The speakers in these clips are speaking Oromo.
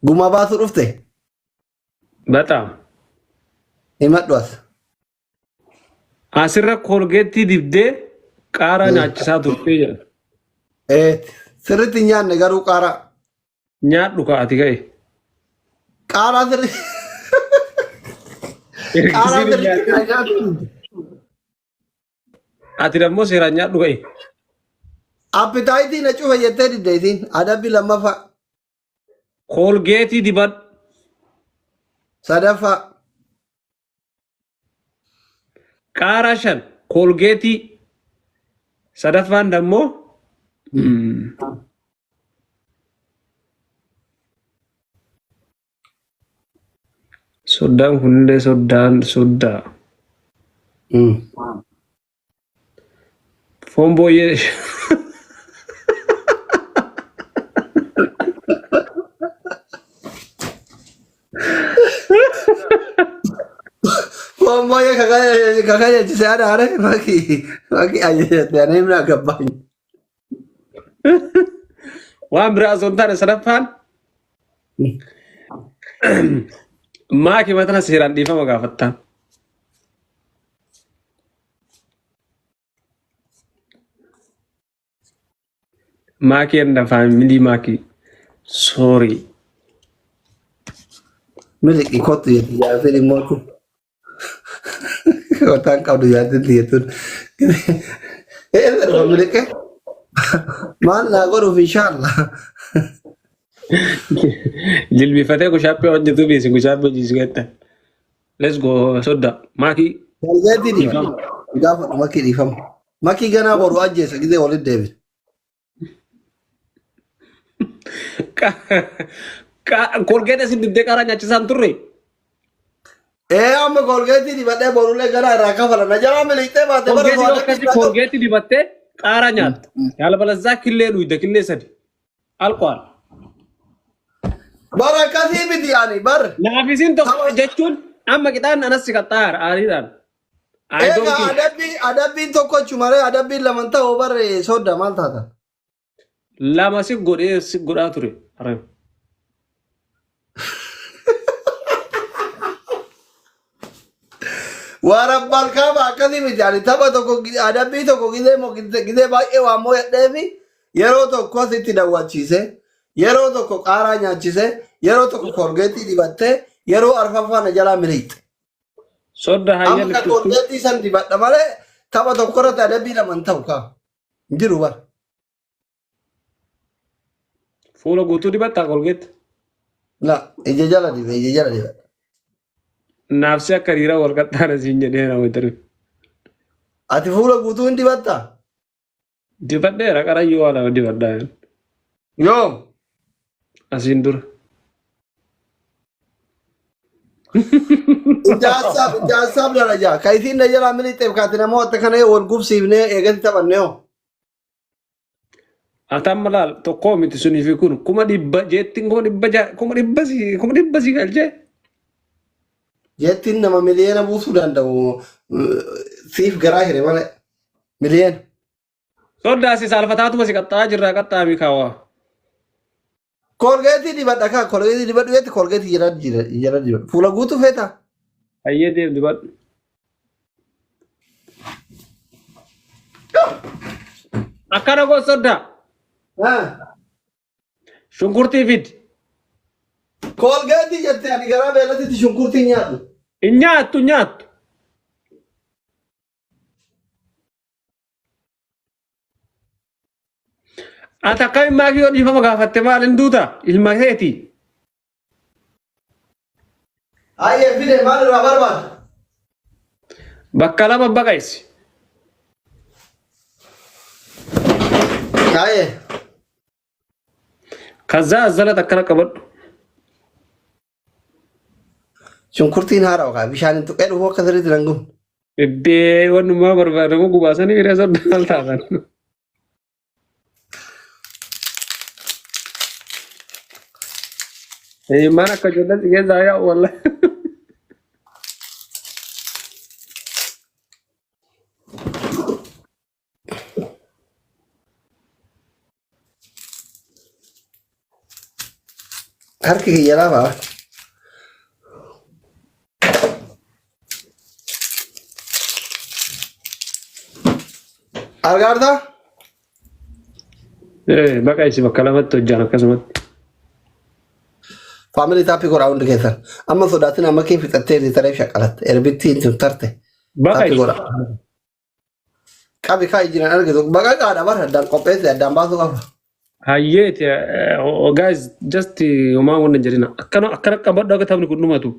Gumaa baasuu dhufte? Baxaam. Himadhu as. Asirra koolgeettii dibdee qaaraa nyaachisaa turtee jedha. Ee sirriitti hin nyaanne garuu qaaraa. Nyaadhu kaa ati ka'e. Qaaraa sirri. Qaaraa Ergisiin sirriitti nyaadhu. nyaatu. Ati dammoo seeraan nyaadhu ka'e. Appitaayitii na cufa jettee didde isiin adabbi lammaffaa. Koolgeetii dibadhu. Sadaffaa. Qaaraa shan koolgeetii. Sadaffaan dammoo soddaan kunillee soddaan soddaa. Foon booyyee. Foon booyyee kakayachise adaare maki maki ajajate ani himna gabbaany. Waan biraa osoo hin taane sadaffaan maaki matana seeraan dhiifama gaafattaan. Maakii and family maakii. Sorry. Miliqi kottu jetti jaartiin immoo kotaan qabdu jaartiin tiyyattuun. Eessa dhufa miliqe? Maal naa godhuuf inshaallah. Jilbifatee kushaappee hojjetuu fi isin kushaappee hojjechiisu jettan. Let's go sodda. Maakii Kolgeetii dibadha. dhiifama. Gaafadhu makii dhiifama. Makii ganaa boru ajjeesa gizee walitti deebine. Kolgeetii isin dibdee qaaraa nyaachisaan turre. Ee amma kolgeetii dibadhee borullee ganaa irraa kafala. Na jalaa miliqxee baate bara Kolgeetii to'adha. akkasii kolgeetii dibattee qaaraa nyaatta. Yaala killee dhuyda killee sadi. Alkool. Bara akkasii miti ani bar. Naafisiin tokko jechuun amma qixaan anas si qaxxaara aariidhaan. I don't Egaa care. adabbii adabbiin tokkochu malee adabbiin lama ta'u bar sodda maal taata? Lama si godhee si godhaa ture. Aree. Warabbal kaaba akkasii miti ani tapha tokko adabbii tokko gizee moo gizee baay'ee waan moo'adheefi yeroo tokko asitti dawwachiise yeroo tokko qaaraa nyaachise yeroo tokko kolgeetii dibattee yeroo arfaffaa na jalaa miliqxe. Sodda hayya Amma ka liftu. kolgeetii san dibadha malee tapha tokko irratti adabbii lama hin ta'u kaa hin jiru bara. Fuula guutuu dibattaa kolgeetti. La ija jala dibe ija jala dibe. Naafsi akka dhiiraa wal qaxxaana siin jedhee nama darbe. Ati fuula guutuu hin dibattaa? Dibadheera qarayyuu waa lama dibadhaa. Yoom? Asiin dura. Ijaarsaaf ijaarsaaf darajaa. Ka isiin na jalaa miliqxeef kaati namoota kana wal gubsiifnee eegatti taphannee hoo? Ati amma laal tokkoo miti sunii fi kun 500,000 jeettiin 600,000 500,000 si galchee. Jettiin nama miliyoona buusuu danda'u siif garaa hire malee. Miliyoona. Soddaa si saalfataatuma si qaxxaa jirraa qaxxaami kaawaa. Koolgeetii dibadha kaa koolgeetii dibadhu jetti koolgeetii jala jira jala dibadhu. Fuula guutuu feetaa? Hayyee deem dibadhu. Akkana goos soddaa. Shunkurtii fidi. Koolgeetii jette ani garaa beelatitti shunkurtii nyaadhu. Hin nyaattu nyaattu. Ati akkamiin maakii yoo dhiifama gaafatte maal hin duuta? Ilma keeti. Hayyee fide maal irraa barbaada? Bakka lama baqaysi. Hayyee. Kazaa azzalat akkana qabadhu. Shunkurtiin haarawa kaa bishaan hin tuqee dhufuu akka sirriitti nan gubne. Iddee wannumaa barbaadamu gubaasanii bira soddaa maal taatan. Maan akka ijoollee si keessaa yaa'u wallahi. Harki kiyya lafa. Argaartaa? Baqa isi bakka lamatti hojjaan akkasumatti. Family tap godhaa hundi keessan. Amma sodaatin amma kee fixattee tareef shaqalatte. Erbittiin tun tarte. Baqa Tap isi. godhaa. Qabi kaa jiran argitu. Baqa qaadha bara addaan qopheesse addaan baasuu qaba. Hayyeeti, guys, just homaa wanna hin jedhina. Akkana akkana qabadhu akka taphni kun dhumatu.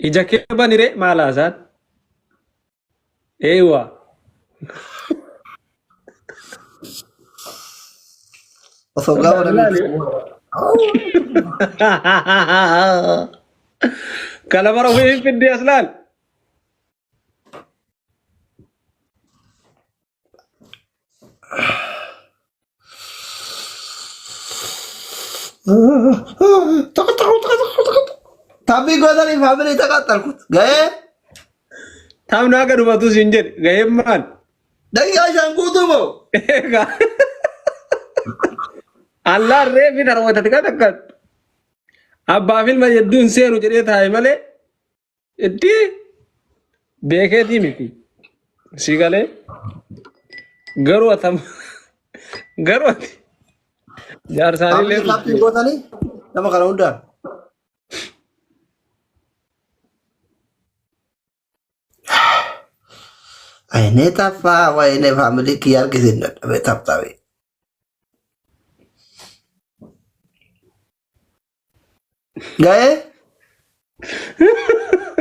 Ija kee banire maal haasaan? Eewa. Osoo gaafa namni. Kana bara ofii fiddi as laal. Tokko tokko tokko tokko tokko. Taphii gootanii family taqaxxalkut. Ga'ee Taphni akka dhumatu siin jedhe ga'een maal? 5:15 guutuu moo? Egaa. Allaan reefi darwatati kan akka abbaa fi ilma hedduun seenu jedhee taa'e malee itti beekeetii miti. Si galee garuu atam garuu ati jaarsaanillee Family tap gootanii nama kana hundaan. Ayinee taffaa wayinee family kiyya argisiin dadhabee taphtaphe. Ga'ee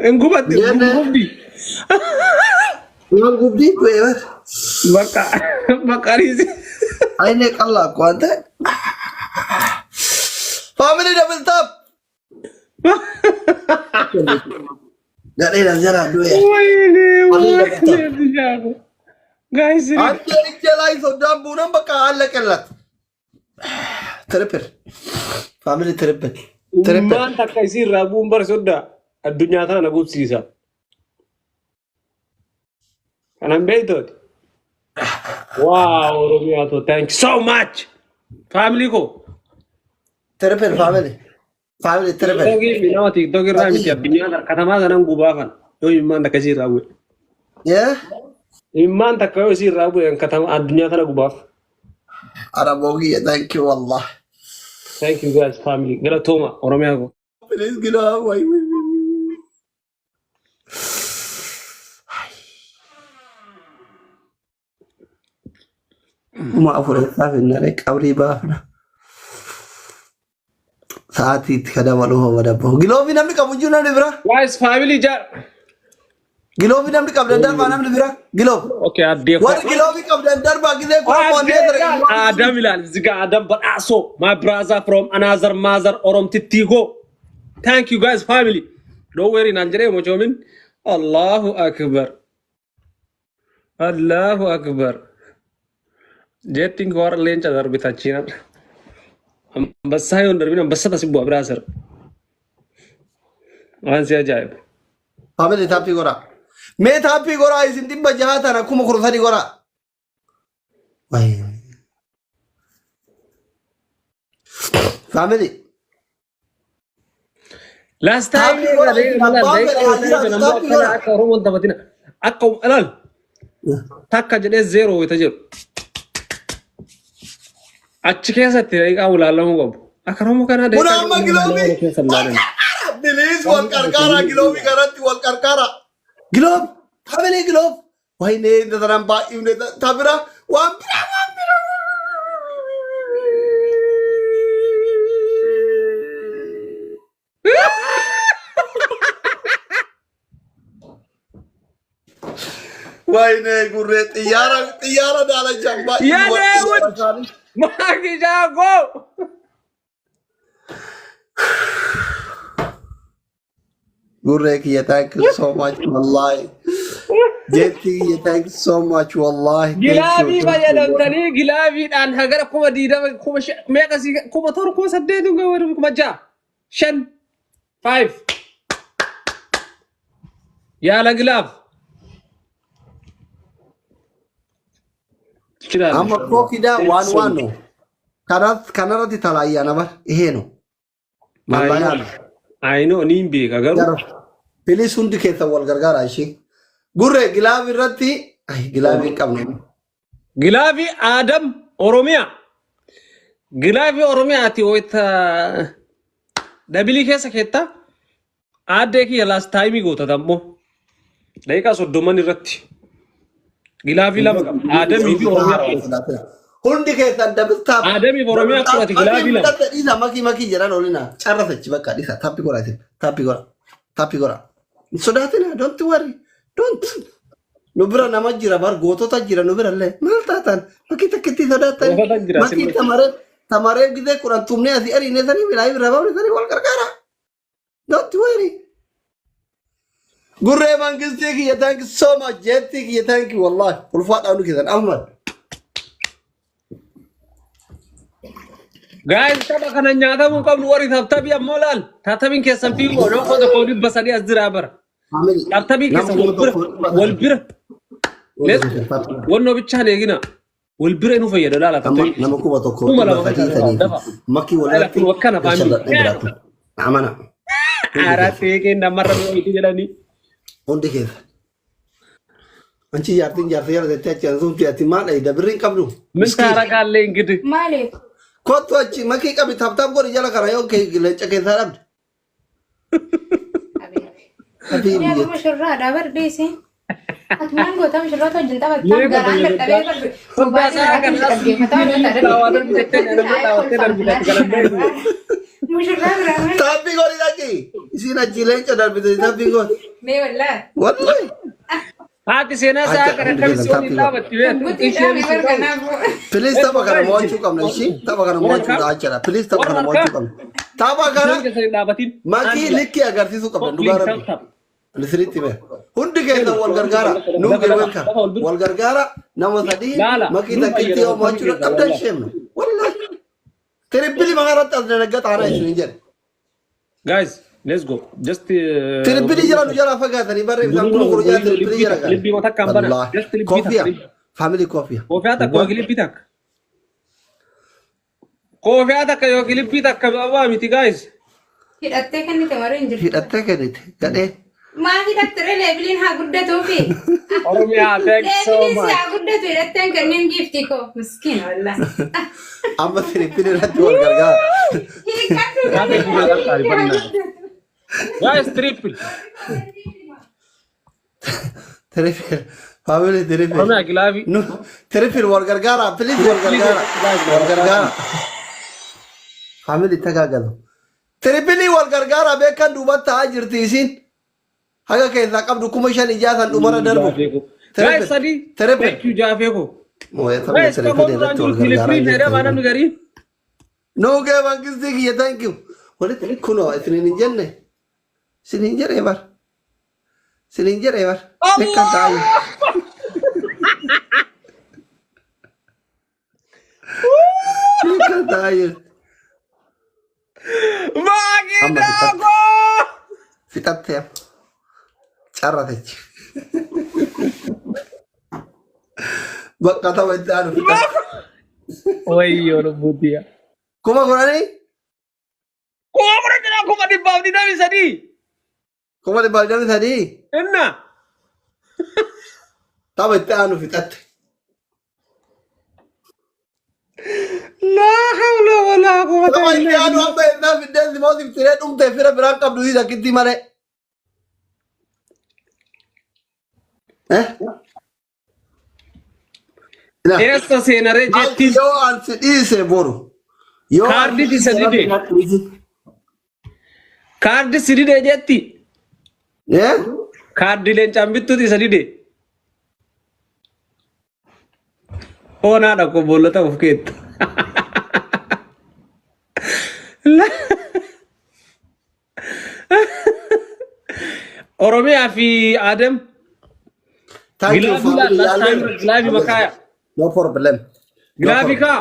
hin gubatti Jenne. gubdi. Maal gubdii du'ee bar. Bakka bakka ariisi. Ayinee qallaa akkoo waan ta'e. Family double tap. Gadhee jalaa du'ee. Wayinee Family double tap. wayinee guys. Ante ijja ላይ soddaan buunan bakka haala qillat. Triple. Family triple. Triple. Ummaan takka isii irraa bu'uun bar soddaa addunyaa tana na gubsiisa. Kanan beektooti. Wow, Oromiyaa too, thank you so much. Family ko. Triple family. Family triple. TikTokii nama TikTok irraa miti addunyaa tana katamaa sanan gubaa kan yoo imimmaan takka isii irraa bu'e. Yeah. Imimmaan takka yoo isii irraa bu'e katama addunyaa tana gubaaf. Araboogi, thank you wallah. Thank you guys, family. Galatooma Oromiyaa ko. Please get out. Wait, wait, wait, wait. 4000 eessaaf hin naree qabrii baafna. Sa'aatii itti ka dabaluu homa dabbahu. Glove namni qabu jiru namni bira. Guys, family jaar. Glove namni qabdan darbaa namni bira. Glove. Okay, addee ko. Warri glove qabdan darbaa gisee kura moonnee ture. Adam ilaal ziga Adam Badhaasoo, my brother from another mother, Oromtittii koo. Thank you guys, family. Don't worry naan jedhee mochoomin. Allahu akbar. Allahu akbar. Jettiin koo warra leenca darbitachiina. Ambassaa yoo hin darbin ambassa tasi bu'a biraa sir. Waan si ajaa'ibu. Family tap godhaa. Mee tap godhaa isin 600 tana 13,000 godhaa. Wayi. Family. Last time Tap godhaa isin abbaan fedhe haa jiraatu tap godhaa. Akka Oromoon taphatina. Akka ilaal takka jedhee zero wayita jedhu. Achi keessatti daqiiqaa ulaalamuu qabu. Akka Oromoo kanaa Kun amma glove. keessa ilaalan. Please wal qarqaara glove kanatti wal qarqaara. Glove. Family glove. Wayinee inta baay'ifne tabira waan biraa waan biraa. Wayinee gurree xiyyaara xiyyaara daalachaan baay'ee. Yadee wud! Maakishaa koo! Gurree kiyya, thank you so much wallahi. Jeetti kiyya, thank you so much wallahi. Thank you. Glove fayyadamtanii gloveiidhaan hagara 20,000 5,000 meeqa sii 7,000 8,000 6,000 5 five yaala glove. Amma koo kidaa waan waan no. Kanarratti talaayyaa bar ihee no. Mallayaa no. I know niin beeka garuu. Gara. Please hundi keessan wal gargaara ishee. Gurree glove irratti ay glove hin qabnu. Glove Adam Oromiyaa. Glove Oromiyaati wayita double keessa keetta aaddee kiyya last time gootata ammoo. Daqiiqaa 30 irratti. Glove lama qaba. Aadamii fi Oromiyaa. Hundi keessan double tap. Aadamii fi Oromiyaa fudhate glove lama. Dhiisa makii makii jedhan olina. Carrasachi bakka dhiisa tap godha isin. Tap godha. Tap godha. Hin sodaatina, don't worry. Don't. Nu bira nama jira bar, gootota jira nu bira illee. Maal taatan? Makii takkitti sodaatan. Gootota jira. Makii tamaree tamaree gizee 10 tumnee asii ariine sanii bilaa bira baafne sanii wal gargaara. Don't worry. Gurree mangistii kiyya, thank you so much. Jeetti kiyya, thank you wallahi. Ulfaadhaa nu keessan Ahmad. Guys, tapha kana nyaatamuu qabnu warri tap tapii ammoo laal. Tap tapiin keessan fiigoo nama 1,300 as jira bara. Family. Tap tapii Nama keessan kuma wal bira tokko dhibba wal sadii. bira. Let's wannoo bichaan eegina. Wal bira nu fayyada laala Amma tap tapii. nama kuma tokko Kuma dhibba lama sadii fayyada sanii dafa. makii walirratti Kun akkana family. gashalladhee biraatu. Amana. Hundi Araa keessa. teekee namarra mi'ooyti jedhanii. Hundi keessa. Anchi jaartiin jaartii jala tettee achi ansuutti ati maal dhayida birri hin qabdu. Min Miskiin. taaraqaallee ingidi. Maaliif? Kottu achi makii qabi, tap tap godhi jala kana yoo kee leenca keessaa dhabde. Abii Yaa biyyatti. mushurraadha bardeesse. Ati maal goota mushurroota wajjin taphattaa Mee garaan qofa dadhabee barbe. Foddaa Mobaayilii isaa irratti kan dhaggeeffataa hojjeta. daawwatan jettee nama daawwattee darbite galan beeku. Mushurraa biraa maal? Tap godhi dhaqi. Isiin achi leenca darbite tap godhi. Mee wallaa. Wallahi. Haati seenaa isaa Acha kan hundi akkamitti keessan waliin tap godhi. dhaabatti beektu. Guutuu Isheen dhaame bar kanaafuu. Please tapha kana mo'achuu qabna ishii. Tapha kana mo'achuu jechaadha. Please tapha kana mo'achuu qabna. Tapha kana Isheen keessa hin dhaabatin. makii likkii agarsiisuu qabna dhugaa Tap rabbi. tap. Sirriitti bee. Hundi keessan wal gargaara. Nuu welcome. Wal gargaara nama sadii Laala. makii Nu takkitti fayyada yoo mo'achuu dadhabdan sheemnu. Wallahi. Triple makaratti as dalaggata ana isin jedhe. Guys, let's go. Just Triple jala nu jala fagaatanii barree isaan kun kun jala triple jala kan. Libbii mataa kan bana. Wallahi. Just libbii Koofiyaa. takka. Family koofiyaa. Koofiyaa takka yookiin libbii takka. Koofiyaa takka yookiin libbii takka abaa miti guys. Hidhattee kennite warri hin jirtu. Hidhattee kennite. Gadhee. Maa hidhatte leeviliin haa guddatuufi. Oromiyaa, thanks so Leeviliin si much. haa guddatu hidhatteen kanneen giiftii koo. Miskiina wallaahi. Amma triple irratti wal gargaara. Hiikkadhu. Gaafa itti gargaari bal'inaan. Guys, triple. Triple. Family triple. Oromiyaa glove. Nu triple wal gargaara. Please wal gargaara. Wal gargaara. Family tagaagalu. Triple wal gargaara beekan duubatti ta'aa jirti isiin. Haga keessaa qabdu 5,000 ijaasan dhumara darbu. Guys, sadi. Triple. Thank you jaafeeko. Moo'ee Guys, triple taphoon irratti duraan wal jiru gargaaraa triple fedha namni jirti. garii. Nuugee mangistii kiyya, thank you. Walitti kunoo isiniin hin jenne. Isiniin jedhee bar. Isiniin jedhee bar. Beekan ta'aa jiru. Beekan ta'aa jiru. Amma fixatte. Fixatte amma. Carratechi. Bakka tapha itti aanu fixatte. Wayyoo lubbuutiya. 10,000? 10,000 jira, 123,000. 123,000. Inna. Tapha itti aanu fixatte. Laa hawla walaa quwwata Tapha itti illaa aanu amma ennaa fiddeen simoosiif tiree dhumtee fira biraan qabdu si takkitti malee. Eh? Ila. Eessa seenaree jettiin. Yoo an si dhiise boru. Yoo an Kaardii si isa dhiise dide. rabbi na dhiisin. Kaardi si dide jetti. Eh? Kaardi leencaan bittuuti isa dide. Hoonaadha koo boollota of keetta. Oromiyaa fi Adem. Thank you, Glove family. last time glove makaaya. No problem. No Glove problem. kaa.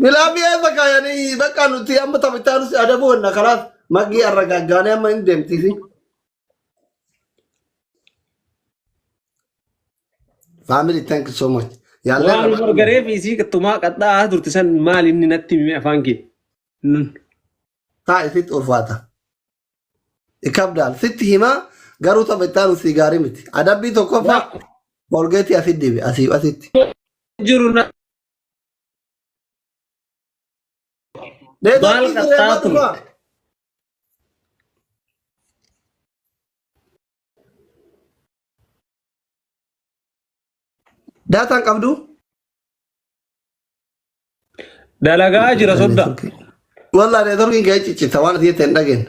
Glove eessa kaayanii bakka nuti amma taphataa nuti adabuu enna kalaas magii arragaaggaanee amma hin deemtisi. Family, thank you so much. Yaallee Waan morgaree fi isii tumaa qaxxaa turte san maal inni natti hime afaan kee. Taa'e sitti ulfaata. Ikabdaal sitti himaa garuu tapha itti aanu sii gaarii miti. Adabbii tokkoffaa Koolgeetii asitti dibi asii asitti. Jiru na maal Neetwoorkii qaxxaa sirreeffadhu turte. kaa. Daataan qabdu? Dalagaa jira sodda. Wallah neetwoorkiin kee ciccita waan ati jette hin dhageenye.